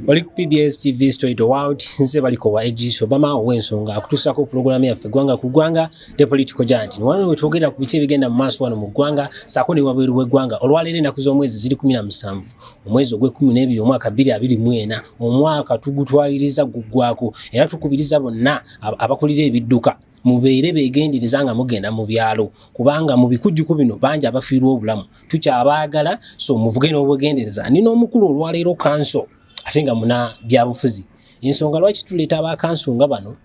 Oli ku PBS TV Straight World, nze baliko wa Edris Obama ow'ensonga akutuusaako pulogulaamu yaffe Ggwanga ku Ggwanga, The Political Giant. Wano we twogera ku biki ebigenda mu maaso wano mu ggwanga ssaako ne wabweru w'eggwanga. Olwaleero ennaku z'omwezi ziri 17 omwezi ogw'e-12 omwaka 2024, omwaka tugutwaliriza guggwako, era tukubiriza bonna abakulira ebidduka mubeere beegendereza nga mugenda mu byalo, kubanga mu bikujjuko bino bangi abafiirwa obulamu. Tukyabaagala, so muvuge n'obwegendereza. Nina omukulu olwaleero, kanso ate nga muna byabufuzi. Ensonga lwaki tuleeta abakanso nga bano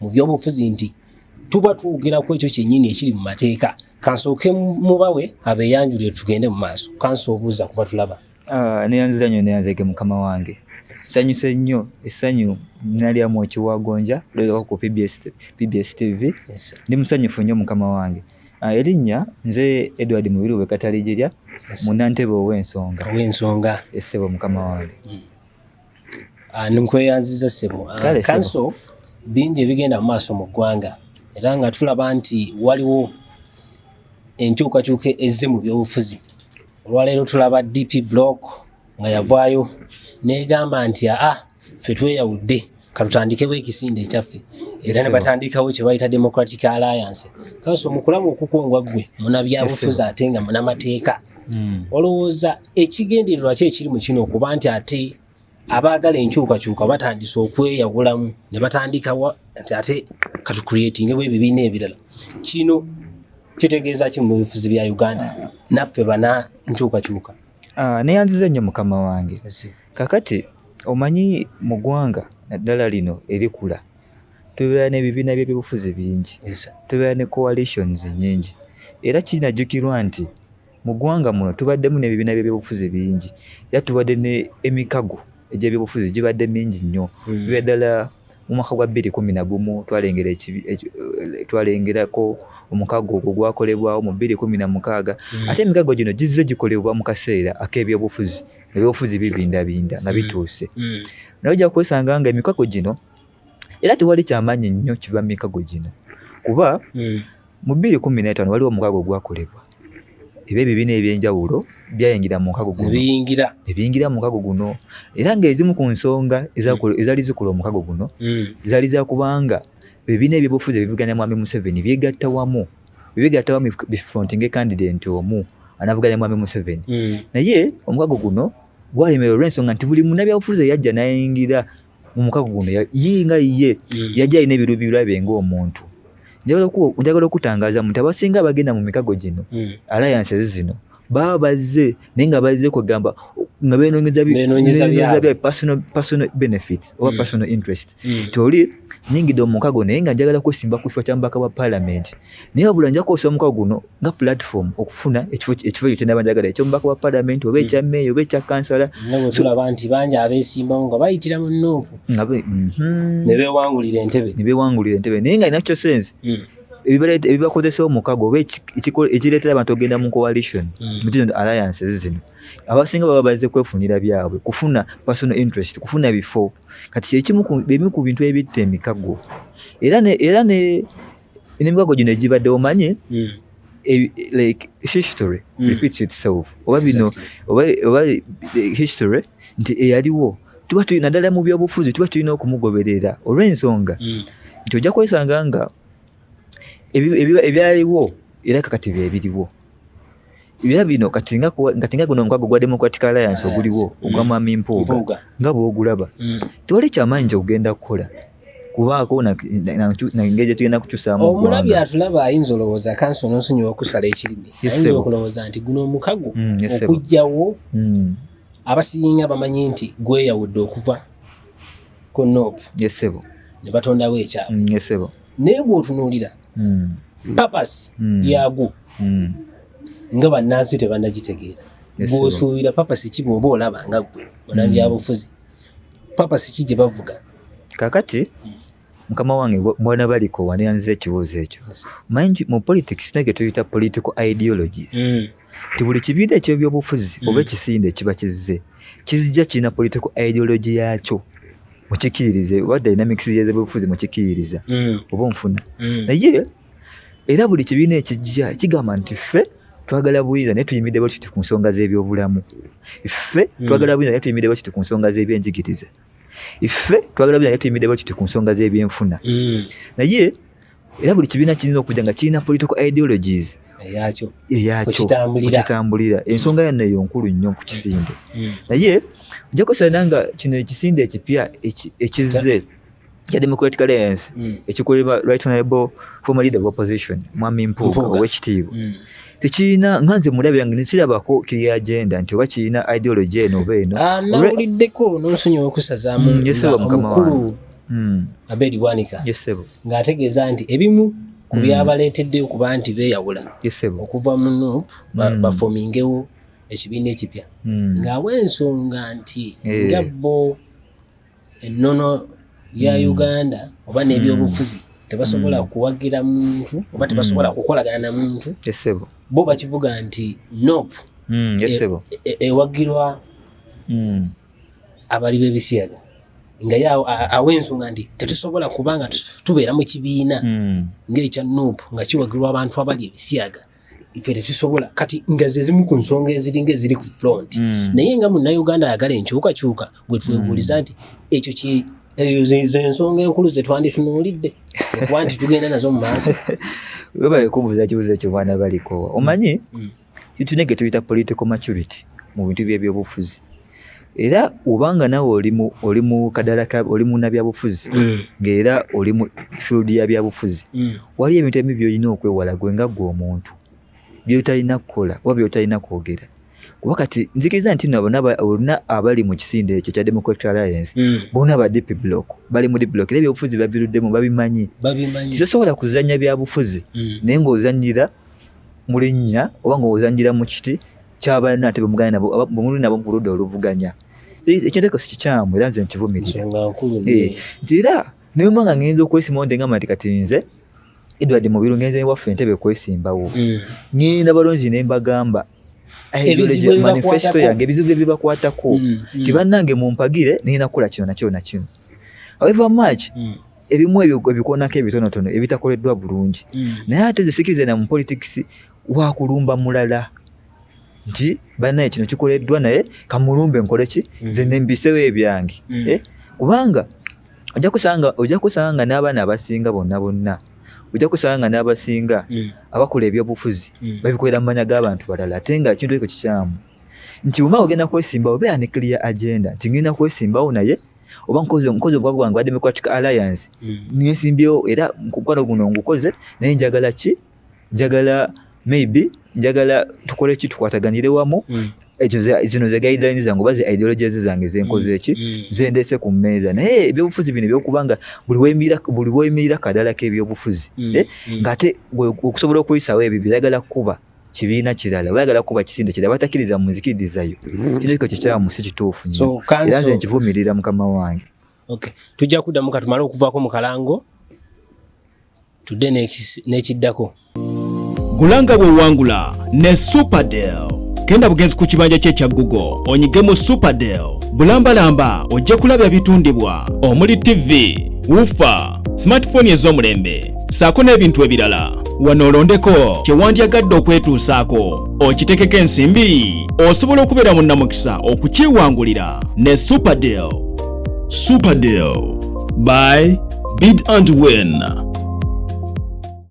mu byobufuzi nti tuba twogera ku ekyo kyennyini ekiri mu mateeka. Kansooke mubawe abeeyanjulire, tugende mu maaso. Kanso, obuuza kuba tulaba. Ah, neyanziza nnyo, neyanzege mukama wange. Nsanyuse nnyo, essanyu nalyamu ekiwagonja leero ku PBS, PBS TV. Ndi musanyufu nnyo, mukama wange. Ah, erinnya nze Edward Mubiru bwe Kataligirya, munnantebe ow'ensonga. Ow'ensonga. Essebo, mukama wange. Ah, nkweyanziza, ssebo. Kale, ssebo. Kanso, bingi ebigenda mu maaso mu ggwanga, era nga tulaba nti waliwo enkyukakyuka ezze mu byobufuzi. Olwaleero tulaba DP Block nga yavaayo negamba nti aa, ffe tweyawudde, katutandikewo ekisinde ekyaffe, era ne batandikawo kye bayita Democratic Alliance. Kanso, mu kulaba okukungwa ggwe munabyabufuzi ate nga munamateeka, olowooza ekigendererwa ki ekiri mu kino, okuba nti ate abaagala enkyukakyuka batandise okweyawulamu ne batandikawo nti ate katucreatingewo ebibiina ebirala? Kino kitegeeza ki mu bifuzi bya Uganda naffe bana nkyukakyuka? Ah, neyanziza nnyo, mukama wange. Kakati omanyi mu ggwanga naddala lino erikula tubeera n'ebibiina by'ebyobufuzi bingi, tubeera ne coalitions nyingi, era kinajjukirwa nti mu ggwanga muno tubaddemu n'ebibiina by'ebyobufuzi bingi, era tubadde ne emikago egy'ebyobufuzi gibadde mingi nnyo. Biba ddala mu mwaka gwa 2011 twalengera twalengerako omukago ogwo gwakolebwawo mu 2016. Ate emikago gino gizze gikolebwa mu kaseera ak'ebyobufuzi, ebyobufuzi bibindabinda nga bituuse. Naye ojja kwesanga nga emikago gino era tewali kyamaanyi nnyo kiva mu mikago gino, kuba mu 2015 waliwo omukago ogwakolebwa eba ebibiina ebyenjawulo byayingira mu mukago guno. Nebiyingira. Ne biyingira mu mukago guno, era ng'ezimu ku nsonga ezaali zikola omukago guno zaali za kubanga ebibiina ebyobufuzi ebivuganya Mwami Museveni byegatta wamu, byegatta wamu bifrontinge candidate omu anavuganya Mwami Museveni. Naye omukago guno gwayemerera olw'ensonga nti buli munnabyabufuzi eyajja n'ayingira mu mukago guno ye nga ye yajja alina ebiruubirirwa bye ng'omuntu. Njagala okutangaaza nti abasinga abagenda mu mikago gino, alliances zino, baba bazze naye nga bazze kwegamba nga benoonyeza Benoonyeza benoonyeza byabwe. bya personal benefits oba personal interest. Nti oli nyingidde omukago naye nga njagala kwesimba ku kifo kya mubaka wa parliament, naye wabula nja kukozesa omukago guno nga platform okufuna ekifo ekyo kyenaba njagala, ekyomubaka wa parliament oba ekya meeya oba ekya kansala. Nga bwe tulaba nti bangi abeesimbawo nga bayitira mu NUP nga ne beewangulira entebe. Ne beewangulira entebe, naye nga in actual sense ebibakozesa omukago oba ekireetera abantu okugenda mu coalition, mu zino alliances zino, abasinga baba bazze kwefunira byabwe, kufuna personal interest, kufuna bifo. Kati kyekimu ku bimu ku bintu ebitta emikago, era n'emikago gino egibadde, omanyi, like history repeats itself oba bino oba history nti eyaliwo tuba tuli naddala mu byobufuzi tuba tulina okumugoberera olw'ensonga nti ojja kwesanga nga ebyaliwo era kakati bye biriwo, era bino kati nga kati nga guno omukago gwa Democratic Alliance oguliwo ogwa Mwami Mpuuga, Mpuuga. nga bw'ogulaba, tewali kyamaanyi kyokugenda kukola kubaako na ngeri gye tugenda kukyusaamu Omulabi ggwanga. atulaba ayinza olowooza, kanso nonsonyiwa okusala ekirimi, Yes, ayinza sir. okulowooza nti guno omukago Yes, sir. okugjawo abasinga bamanyi nti gweyawudde okuva ku NUP Yes, sir. ne batondawo ekyabwe. Yes, sir. Naye bw'otunuulira purpose yaagwo nga bannansi tebannagitegeera, Yes, sir. bw'osuubira purpose ki bw'oba olaba nga ggwe munabyabufuzi, purpose ki gye bavuga? Kakati mukama wange, mwana baliko waneyanziza ekibuuzo ekyo. Manyi nti mu politics tulina ge tuyita political ideologies, nti buli kibiina ekyebyobufuzi oba ekisinde ekiba kizze kizijja kirina political ideology yaakyo, mukikiririze, oba dynamics z'ebyobufuzi mukikiririza oba onfuna. Naye era buli kibiina ekijja kigamba nti ffe Twagala buyinza naye tuyimiridde bwe tuti ku nsonga z'ebyobulamu. Ffe twagala buyinza naye tuyimiridde bwe tuti ku nsonga z'ebyenjigiriza. Ffe twagala buyinza naye tuyimiridde bwe tuti ku nsonga z'ebyenfuna. Naye era buli kibiina kirina okujja nga kirina political ideologies eyakyo, eyakyo Kwekitambulira. Kwekitambulira. Ensonga yanno eyo nkulu nnyo ku kisinde. Naye ojja kusanga nga kino ekisinde ekipya ekizze kya Democratic Alliance, ekikolebwa Right Honorable former leader of opposition Mwami Mpuuga, Mpuuga. ow'ekitiibwa, tekirina, nga nze mulabe yange nesirabako kiri agenda nti oba kirina ideology eno oba eno. Ah, nawuliddeko, nonsonyiwa okusazaamu, Yes, sebo, nga mukama omukulu wange. Abedi Bwanika Yes, sebo. ng'ategeeza nti ebimu ku byabaleetedde okuba nti beeyawula Yes, sebo. okuva mu NUP bafomingewo ekibiina ekipya, ng'awa ensonga nti nga bo ennono ya Uganda oba n'ebyobufuzi tebasobola kuwagira muntu oba tebasobola kukolagana na muntu. Yes, sebo. Bo bakivuga nti NUP Yes, sebo. ewagirwa abali b'ebisiyaga, nga ye awa ensonga nti tetusobola kubanga tubeera mu kibiina ng'ekya NUP nga kiwagirwa abantu abali ebisiyaga, ffe tetusobola. Kati nga ze zimu ku nsonga eziringa eziri ku front. Naye nga munnayuganda ayagala enkyukakyuka, gwe twebuuliza nti ekyo ki, eyo ze ensonga enkulu ze twanditunuulidde okuba nti tugenda nazo mu maaso? Webale kumbuuza kibuuzo ekyo, mwana balikowa. Omanyi, tulina ge tuyita political maturity mu bintu by'ebyobufuzi, era obanga nawe oli mu kadala ka oli munnabyabufuzi, ng'era oli mu field ya byabufuzi, waliyo ebintu ebimu by'olina okwewala gwe nga ggwe omuntu, by'otalina kukola oba by'otalina kwogera. Kuba kati nzikiriza nti nno bonna abali mu kisinde ekyo ekya Democratic Alliance, bonna ba DP Block, bali mu DP Block, era ebyobufuzi babiruddemu, babimanyi. Babimanyi. Tosobola kuzannya byabufuzi naye ng'ozannyira mu linnya oba ng'ozannyira mu kiti ky'abanna ate bemuganya nabo, bwe muli nabo ku ludda oluvuganya. Ekintu ekyo si kikyamu, era nze nkivumirira. Nsonga nkulu nnyo. Nti era naye mba nga ngenze okwesimbawo, nti ngamba nti kati nze Edward Mubiru ngenze ewaffe Entebbe kwesimbawo, ngenda balonzi ne mbagamba Ebizibu ideology, manifesto ebibakwatako. yange, ebizibu ebibakwatako, nti bannange mumpagire, nina kukola kino nakyo na kino. However much ebimu ebyo ebikoonako ebitonotono ebitakoleddwa bulungi, naye ate nze sikiriza na mu politics wakulumba mulala nti bannaye kino kikoleddwa naye kamulumbe nkole ki, nze nembisewo ebyange. Kubanga ojja kusanga n'abaana abasinga bonna bonna, ojja kusanga n'abasinga abakola ebyobufuzi babikolera mu manya g'abantu balala, ate nga ekintu ekyo kikyamu. Nti bw'oba ogenda kwesimbawo, beera ne clear agenda nti ngenda kwesimbawo naye oba nkoze omukago gwange wa Democratic Alliance, nesimbyewo era mukwano guno ngukoze, naye njagala ki, njagala maybe njagala tukole ki, tukwataganire wamu. Ekyo zino ze guidelines zange oba ze ideologies zange zenkoze ki, zendese ku mmeeza. Naye ebyobufuzi bino ebyokubanga buli weyimirira kadala k'ebyobufuzi, ng'ate okusobola okuyisawo ebyo byayagala kuba kibiina kirala, bayagala kuba kisinde kirala, batakkiriza mu nzikirizayo. Kino ekyo kikyamu, si kituufu nnyo. So, era nze nkivumirira, mukama wange. Okay. Tujja kuddamu katumale okuvaako mu kalango, tudde n'ekiddako. Gulanga bw'owangula ne Superdel. Genda bugenzi ku kibanja kye ekya Google onyigemu Superdel bulambalamba, ojja kulaba ebitundibwa omuli TV, woofer, smartphone ez'omulembe ssaako n'ebintu ebirala. Wano olondeko kye wandyagadde okwetuusaako, okitekeko ensimbi, osobola okubeera munnamukisa okukiwangulira ne Superdel. Superdel, buy, bid and win.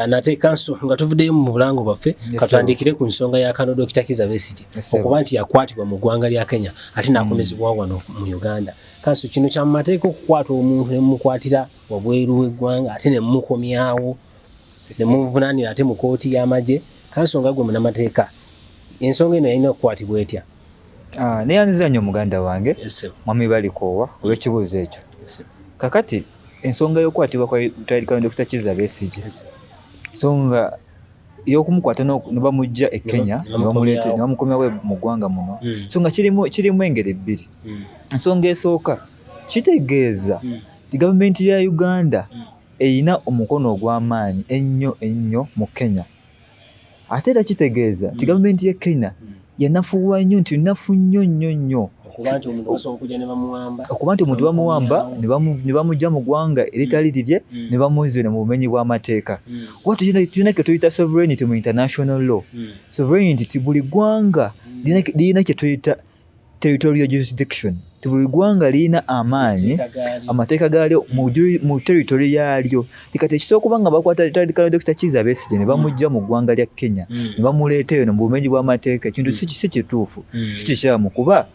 Nate kanso, nga tuvuddeyo mu bulango bwaffe, katutandikire ku nsonga ya kano Dr. Kizza Besigye okuba nti yakwatibwa mu ggwanga lya Kenya ate n'akomezebwa wano mu Uganda. Kanso, kino kya mu mateeka okukwata omuntu ne mumukwatira wabweru w'eggwanga ate ne mumukomyawo ne mumuvunaanira ate mu kooti y'amagye? Kanso, nga gwe munnamateeka, ensonga eno yalina okukwatibwa etya? Ah, neyanziza nnyo muganda wange, Yes, sir. mwami Balikoowa, olw'ekibuuzo ekyo. Yes, sir. Kakati ensonga y'okukwatibwa kwa retired Dr. Kizza Besigye, Yes, sir. ensonga y'okumukwata ne bamujja e Kenya ne bamukomyawo. ne bamukomyawo mu ggwanga muno, so nga kirimu engeri bbiri. Ensonga esooka, kitegeeza nti gavumenti ya Uganda erina omukono ogw'amaanyi ennyo ennyo mu Kenya. Ate era kitegeeza nti gavumenti y'e Kenya yanafuwa nnyo, nti nnafu nnyo nnyo nnyo. Okuba nti omuntu basobola okujja ne bamuwamba, okuba nti omuntu bamuwamba ne bamujja mu ggwanga eritali lirye ne bamuzza eno mu bumenyi bw'amateeka. Kuba tulina kye tuyita sovereignty mu international law. Sovereignty ti buli ggwanga lirina kye tuyita territorial jurisdiction, ti buli ggwanga lirina amaanyi, amateeka gaalyo mu territory yaalyo. Kati ekisobola okuba nga bakwata Colonel Dr. Kizza Besigye ne bamujja mu ggwanga lya Kenya ne bamuleeta eno mu bumenyi bw'amateeka, ekintu si kituufu, si kikyamu, kuba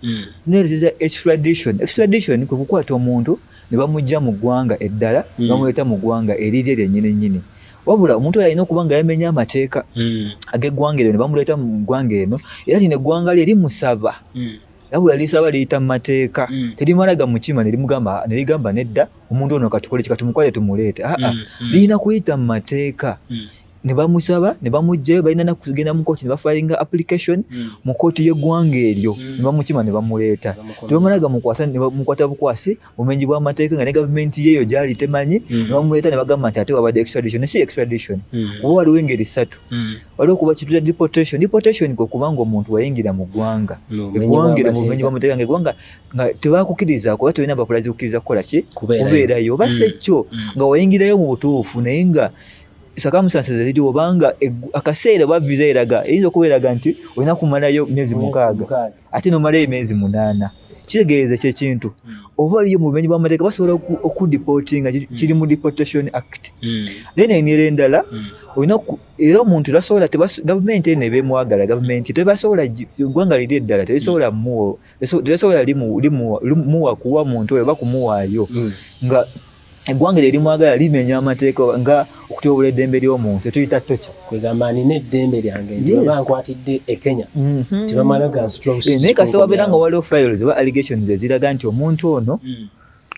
neereeteza extradition. Extradition kwe kukwata omuntu ne bamujja mu ggwanga eddala ne bamuleeta mu ggwanga erirye lyennyini nnyini. Wabula omuntu oyo alina okuba nga yamenye amateeka ag'eggwanga eryo ne bamuleeta mu ggwanga eno, era lino eggwanga lye limusaba, wabula lisaba liyita mu mateeka, terimala gamukima ne ligamba nedda, omuntu ono katukole ki, katumukwate tumuleete. Aa, lirina kuyita mu mateeka ne bamusaba ne bamuggyayo. Balina nakugenda mu kooti ne bafilinga application mu kooti y'eggwanga eryo ne bamukima ne bamuleeta. Tebamala gamukwata ne bamukwata bukwasi bumenyi bw'amateeka nga ne gavumenti yeeyo gyali temanyi, ne bamuleeta ne bagamba nti ate wabadde extradition. Si extradition, kuba waliwo engeri ssatu. Waliwo okuba kituta deportation. Deportation kwe kubanga omuntu wayingira mu ggwanga, eggwanga eryo mu bumenyi bw'amateeka, nga eggwanga nga tebakukiriza kuba tolina mpapula zikukkiriza kukola ki, kubeerayo, oba si ekyo nga wayingirayo mu butuufu naye nga circumstances eziriwo, obanga akaseera oba visa eraga, eyinza okuba eraga nti olina kumalayo myezi 6 ate nomalayo emyezi 8, kitegeeza kyekintu oba oliyo mu bumenyi bw'amateeka, basobola okudeportinga, kiri mu Deportation Act. Then engeri endala olina, era omuntu tasobola, gavumenti eno eba emwagala, gavumenti tebasobola, eggwanga liri eddala terisobola muwa, tebasobola limuwa kuwa muntu oyo oba kumuwaayo nga eggwanga eryo erimwagala limenya amateeka nga okutyobola eddembe ly'omuntu, etuyita torture. Kwegamba nina eddembe lyange nti bwe bankwatidde e Kenya tebamala gansitula. Naye kasita wabeera nga waliwo files oba allegations eziraga nti omuntu ono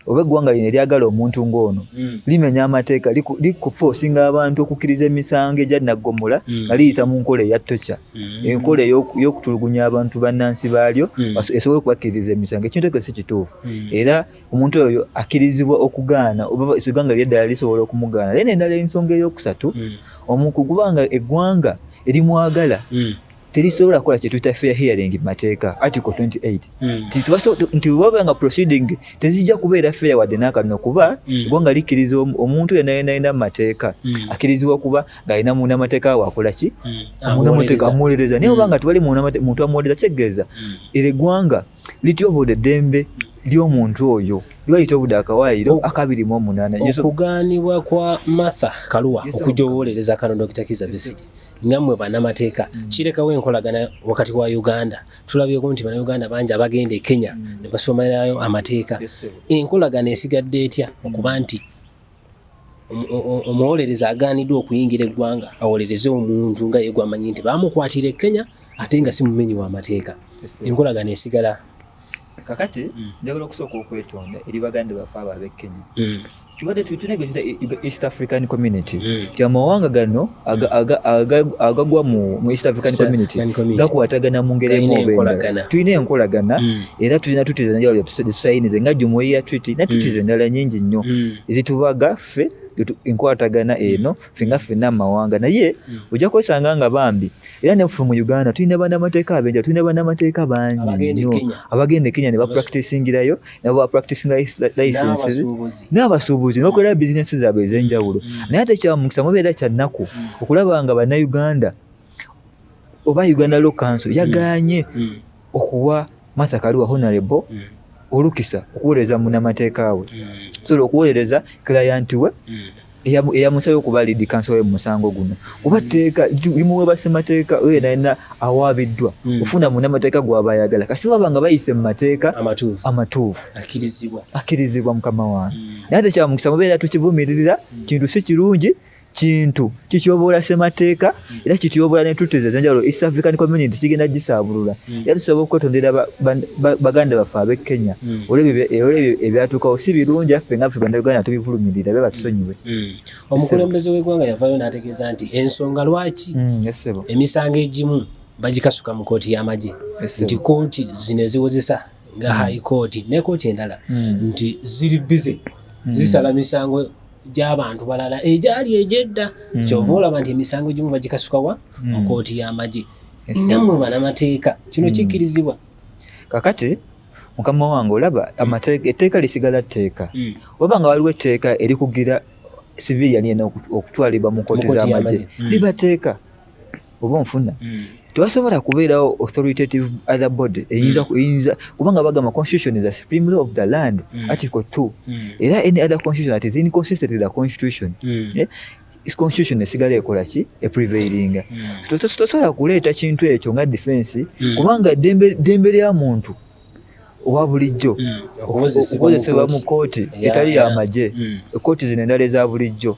oba eggwanga lino eryagala omuntu ng'ono limenya amateeka, likuforcinga abantu okukkiriza emisango egya naggomola nga liyita mu nkola eya torture, enkola ey'okutulugunya abantu bannansi baalyo esobole okubakkiriza emisango. Ekintu ekyo si kituufu, era omuntu oyo akkirizibwa okugaana oba eggwanga lyeddala lisobola okumugaana. Naye nendala, ensonga eyokusatu, omuntu kubanga eggwanga erimwagala terisobola kukola kyetuyita fair hearing mu mateeka, Article 28, nti waba nga proceeding tezijja kubeera fair wadde n'akatono, kuba eggwanga likkiriza omuntu yenna yenna yenna mu mateeka akkirizibwa kuba ng'alina munnamateeka we akola ki, munnamateeka amuwolereza. Naye oba nga tewali muntu amuwolereza, kitegeeza era eggwanga lityobodde eddembe ly'omuntu oyo, liba lityobodde akawaayiro aka 28. Okugaanibwa kwa Martha Karua okujja owolereza Colonel Dr. Kizza Besigye, nga mmwe bannamateeka, kirekawo enkolagana wakati wa Uganda? Tulabyeko nti Bannayuganda bangi abagenda e Kenya ne basomerayo amateeka. Enkolagana esigadde etya okuba nti omuwolereza agaaniddwa okuyingira eggwanga awolereze omuntu nga ye gwamanyi nti bamukwatira e Kenya ate nga si mumenyi w'amateeka? Enkolagana esigala? Kakati njagala okusooka okwetonda eri baganda baffe abo ab'e Kenya. Tubadde tulina East African Community, nti amawanga gano agagwa mu East African Community gakwatagana mu ngeri emu oba endala, tulina enkolagana, era tulina treaties enjawulo tusayinize nga Jumuiya Treaty ne treaties endala nyingi nnyo ezitubaga ffe enkwatagana eno ffe nga ffenna amawanga. Naye ojja kwesanga nga bambi era neffe mu Uganda tulina bannamateeka abenjawulo, tulina bannamateeka bangi nnyo abagenda e Kenya ne bapracticingirayo, nabo bapracticinga licenses, n'abasuubuzi nebakolera bizinesi zaabwe ez'enjawulo. Naye ate kyamukisa mubeera kyannaku okulaba nga Bannayuganda oba Uganda Law Council yagaanye okuwa Martha Karua honorable olukisa okuwolereza munnamateeka we, sobola okuwolereza client we eyamusabye okuba lead counsel we mu musango guno, kuba tteeka limuweebwa ssemateeka oyo yenna yenna awaabiddwa ofuna munnamateeka gw'aba ayagala, kasi baba nga bayise mu mateeka amatuufu, akkirizibwa mukama wange. Naye ate kyamukisa mubeera tukivumirira, kintu si kirungi, kintu kityoboola ssemateeka era kityoboola ne treaties ez'enjawulo. East African Community kigenda gisaabulula, era tusobola okwetondera baganda baffe ab'e Kenya olw'ebyo ebyatuukawo. Si birungi, affe nga ffe Bannayuganda tubivulumirira, be batusonyiwe. Omukulembeze w'eggwanga yavaayo n'ategeeza nti ensonga lwaki emisango egimu bagikasuka mu kooti y'amagye, nti kooti zino eziwozesa nga High Court ne kooti endala nti ziri busy zisala misango gy'abantu balala egyali egyedda, kyova olaba nti emisango egimu bagikasukawa mu kooti y'amagye. Nammwe banamateeka, kino kikkirizibwa? Kakati Mukama wange, olaba etteeka lisigala tteeka. Oba nga waliwo etteeka erikugira civilian yenna okutwalibwa mu kooti z'amagye, liba tteeka oba onfuna. Tewasobola kubeerawo authoritative other body eyinza, eyinza kubanga bagamba constitution is the supreme law of the land, article 2. Era any other constitution that is inconsistent with the constitution, eh, constitution esigala ekola ki? Eprevailinga. Tosobola kuleeta kintu ekyo nga defense, kubanga ddembe lya muntu owa bulijjo okuwozesebwa mu kooti etali yamagye, ekooti zino endala eza bulijjo.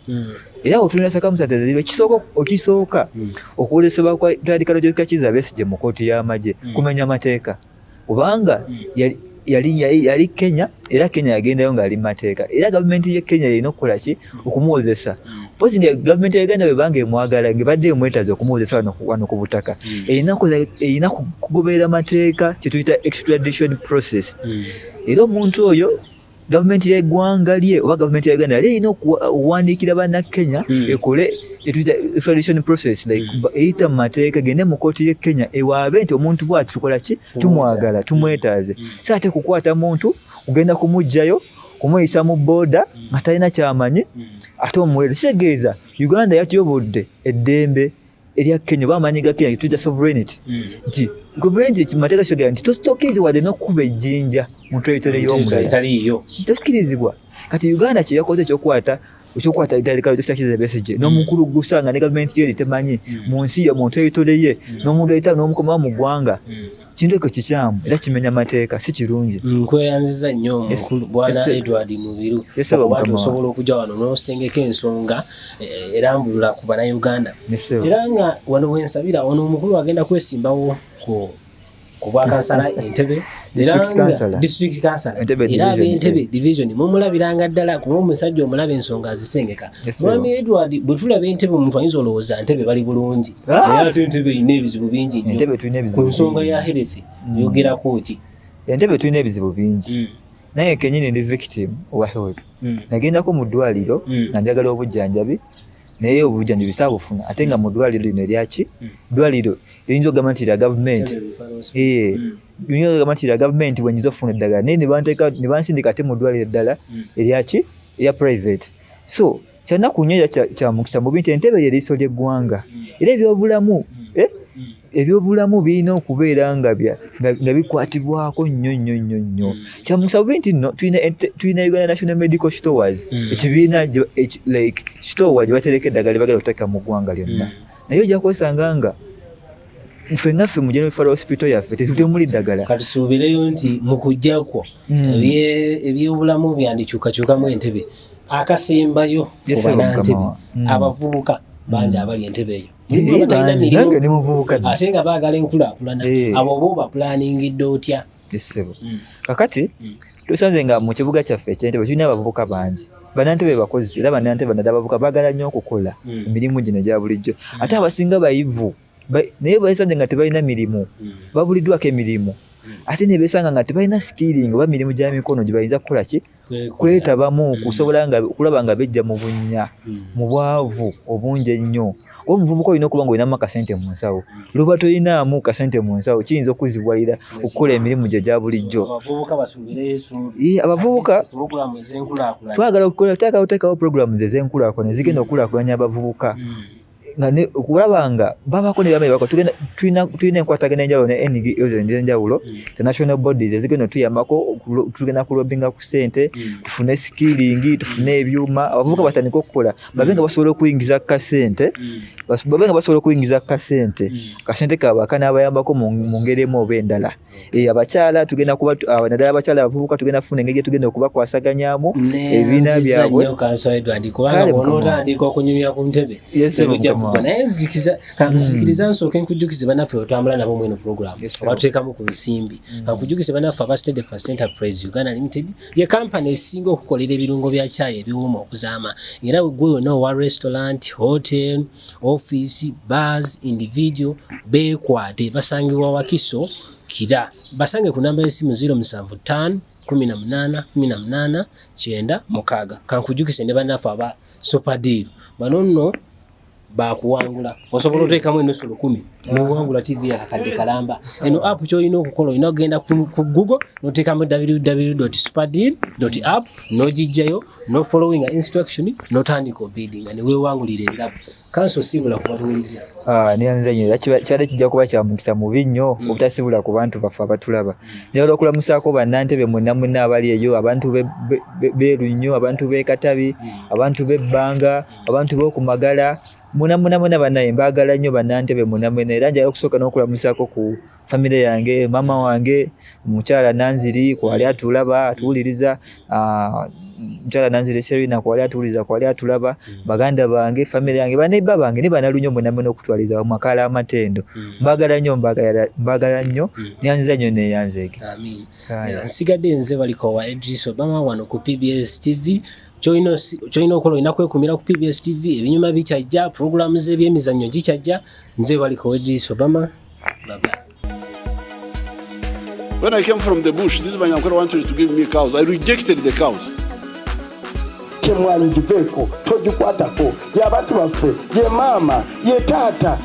Era otulina circumstances eziriwo. Ekisooka, okisooka, okuwozesebwa kwa radical Dokita Kizza Besigye mu kooti y'amagye kumenya amateeka, kubanga yali Kenya, era Kenya yagendayo ng'ali mu mateeka, era gavumenti ye Kenya erina okukola ki? Okumuwozesa. Pozi nga gavumenti ya Uganda bwebanga emwagala, ng'ebadde emwetaaza okumuwozesa wano ku butaka, erina kugoberera mateeka, kyetuyita extradition process. Era omuntu oyo, gavumenti y'eggwanga lye oba gavumenti ya Uganda yali erina okuwandiikira bannakenya ekole kyetuyita extradition process, like eyita mu mateeka, egende mu kooti y'e Kenya ewaabe nti omuntu bw'ati tukola ki? Tumwagala, tumwetaaze. So ate kukwata muntu kugenda kumuggyayo, kumuyisa mu border nga talina kyamanyi, ate omuweereza, kitegeeza Uganda yatyobodde eddembe erya Kenya oba amaanyi ga Kenya, tuyita sovereignty. Nti sovereignty mu mateeka kitegeeza nti tokkirizibwa wadde n'okukuba ejjinja mu territory y'omulala, tokkirizibwa. Kati Uganda kye yakoze ekyokukwata Radical Dr. Kizza Besigye n'omukulu gusa nga ne gavumenti ye temanyi, mu nsi ye, mu territory ye, n'omuleeta n'omukomawo mu ggwanga, kintu ekyo kikyamu era kimenya mateeka, si kirungi. Nkweyanziza nnyo mukulu bwana Edward Mubiru, okuba nti osobola okujja wano n'osengeka ensonga erambulula ku bannayuganda. Era nga wano wensabira, ono omukulu agenda kwesimbawo ku bwakansala Entebe, era nga district council, era ab'Entebe division mumulabiranga ddala, kuba omusajja omulaba ensonga azisengeka. Mwami Edward, bwe tulaba Entebe, omuntu ayinza olowooza Ntebe bali bulungi, naye ate Entebe erina ebizibu bingi nnyo. Ku nsonga ya health yogerako ki? Entebe tulina ebizibu bingi. Naye kenyini ndi victim owa health. Nagendako mu ddwaliro nga njagala obujjanjabi, naye obujjanjabi saabufuna, ate nga mu ddwaliro lino eryaki, ddwaliro eriyinza okugamba nti lya gavumenti, liyinza okugamba nti lya gavumenti, bwenyinza okufuna eddagala, naye ne bansindika ate mu ddwaliro eddala eryaki, erya private. So kyanaku nnyo era kya mukisa mubi nti Entebe lyeriiso ly'eggwanga, era ebyobulamu, ebyobulamu birina okubeera nga bikwatibwako nnyo nnyo nnyo nnyo. Kya mukisa bubi nti nno tulina Uganda National Medical Stores, ekibiina like store gye batereka eddagala lyebagala okuteeka mu ggwanga lyonna, naye ojja kwesanga nga ffe nga ffe mu General Referral Hospital yaffe temuli ddagala. Katusuubireyo nti mu kujja kwo ebyobulamu byandikyukakyukamu. Entebe akasembayo ku banantebe, abavubuka bangi abali Entebe eyo batalina mirimu ate nga baagala enkulaakulana, abo oba obapulaningidde otya? Kakati tusanze nga mu kibuga kyaffe eky'Entebe tulina abavubuka bangi, bannantebe bakozi, era bannantebe naddala abavubuka baagala nnyo okukola emirimu gino egya bulijjo, ate abasinga bayivu, naye basanze nga tebalina mirimu, babuliddwako emirimu, ate ne besanga nga tebalina skilling oba mirimu gya mikono gye bayinza kukola ki, kwetabamu, kusobola nga kulaba nga bejja mu bunnya, mu bwavu obungi ennyo. Kuba omuvubuka olina okuba nga olinamu akasente mu nsawo. Lwoba tolinaamu kasente mu nsawo, kiyinza okuzibuwalira okukola emirimu gyo egya bulijjo. Abavubuka twagala okuteekawo programs ez'enkulaakulana ezigenda okukulaakulanya abavubuka, nga okulaba nga babako ne bamayi bako. Tulina enkwatagana enjawulo ne NGOs ez'enjawulo, international bodies ezigenda otuyambako. Tugenda kulobinga ku ssente, tufune skilling, tufune ebyuma, abavubuka batandike okukola, babe nga basobola okuyingiza kasente, babe nga basobola okuyingiza kasente, kasente kaabwe akanaabayambako mu ngeri emu oba endala. Abakyala tugenda kuba, naddala abakyala abavubuka, tugenda kufuna engeri gyetugenda okubakwasaganyamu ebibiina byabwe. Edward, kubanga bw'onootandika okunyumya ku ntebe tebijja kugwa, naye nzikiriza nsooke nkujjukize bannaffe otambula nabo mweno program abatuteekamu ku nsimbi. Kankujjukize bannaffe aba Steadfast Enterprise Uganda Limited, ye kampani esinga okukolera ebirungo bya caayi ebiwooma okuzaama, era gwe wonna owa restaurant, hotel, office, bars, individual, beekwate. Basangibwa Wakiso Kira, basange ku namba y'essimu 075 18 18 96. Kankujjukise ne bannaffe aba Superdeal, bano nno Bakuwangula, osobola oteekamu enusu 1000 nowangula TV yakakadde kalamba. Eno app kyolina okukola, olina okugenda ku Google noteekamu www.superdeal app, nogijjayo, no following instruction, notandika obiddinga newewangulira ebirabo. Kanso siibula kubatuwuliriza. Ah, neyanza nnyo era kibadde kijja kuba kya mukisa mubi nnyo obutasibula ku bantu baffe abatulaba. Njagala okulamusaako bannantebe mwenna mwenna abali eyo, abantu b'e Lunnyo, abantu b'e Katabi, abantu b'ebbanga, abantu b'okumagala, mwena mwena mwena. Bannaye, mbaagala nnyo bannantebe mwena mwena. Era njagala okusooka n'okulamusaako ku famire yange, maama wange mukyala Nanziri kwali atulaba atuwuliriza, ah, mukyala Nanziri Serina kwali atuwuliriza, kwali atulaba, baganda bange, famire yange, baneiba bange ne banalunyo mwena mwena okutwaliza wamu akaala amatendo. Mbaagala nnyo, mbaagala nnyo. Neyanziza nnyo, neyanzeege. Amin. Kale. Nsigadde nze baliko wa Idris Obama wano ku PBS TV. Kyolina okukola, olina kwekumira ku PBS TV, ebinyuma bikyajja, puroguramu z'ebyemizannyo gikyajja. Nze baliko wa Idris Obama, bye. When I came from the bush, this Banyankore wanted to give me cows. I rejected the cows. Kyemwanyi giveeko, togikwatako, y'abantu baffe, ye maama, ye taata.